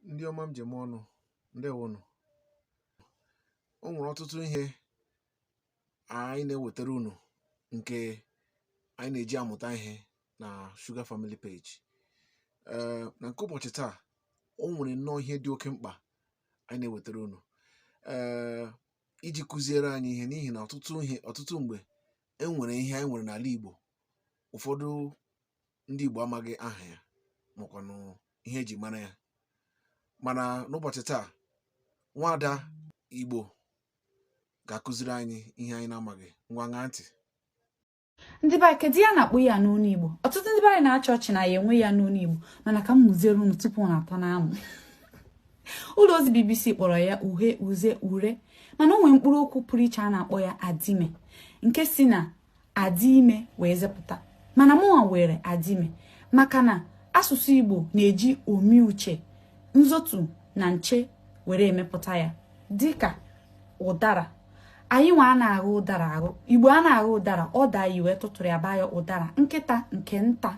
Ndị ọma m ji eme ọnụ, ndewonụ. O nwere ọtụtụ ihe anyị na-ewetara unu nke anyị na-eji amụta ihe na Sugar Family page. Ee, na nke ụbọchị taa, o nwere nnọọ ihe dị oke mkpa anyị na-ewetara unu, ee, iji kụziere anyị ihe, n'ihi na ọtụtụ ihe, ọtụtụ mgbe, e nwere ihe anyị nwere n'ala Igbo, ụfọdụ ndị Igbo amaghị aha ya makwanụ ihe eji mara ya. Mana n'ụbọchị taa, nwaada Igbo ga-akụziri anyị ihe anyị na-amaghị. Ngwa, ṅaa ntị. Ndị be anyị, kedu ya na-akpọ ya n'onu Igbo? Ọtụtụ ndị be anyị na-achị ọchị na ya enwe ya n'onu Igbo, mana ka m mụziere unu tupu ọ na-atọ n'amụ. Ụlọ ozi BBC kpọrọ ya uhe, uze, ure, mana o nwere mkpụrụ okwu pụrụ iche a na-akpọ ya adime, nke si na adị ime wee zepụta. Mana mụnwa were adime maka na asụsụ Igbo na-eji omi uche, nzotu na nche were emepụta ya, dịka ụdara. Anyị nwa a na-aghọ ụdara aghọ, Igbo a na-aghọ ụdara, ọ daa yi wee tụtụrụ ya, baa ya ụdara. Nkịta nke nta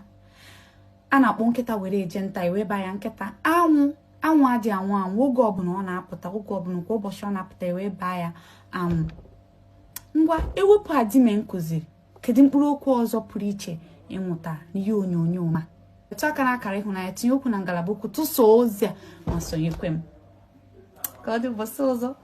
a na-akpọ nkịta were eje nta, wee baa ya nkịta. Anwụ, anwụ adị anwụ anwụ, oge ọbụla ọ na-apụta, oge ọbụla, kwa ụbọchị ọ na-apụta, wee baa ya anwụ. Ngwa, ewepụ adime nkụziri, kedu mkpụrụ okwu ọzọ pụrụ iche ịmụta n'ihe onyonyo ma etu aka na akara ịhụnanya? Tinye okwu na ngalaba okwu, tụsaa ozi a ma sonyekwe m. Ka ọ dị ụbọchị ọzọ.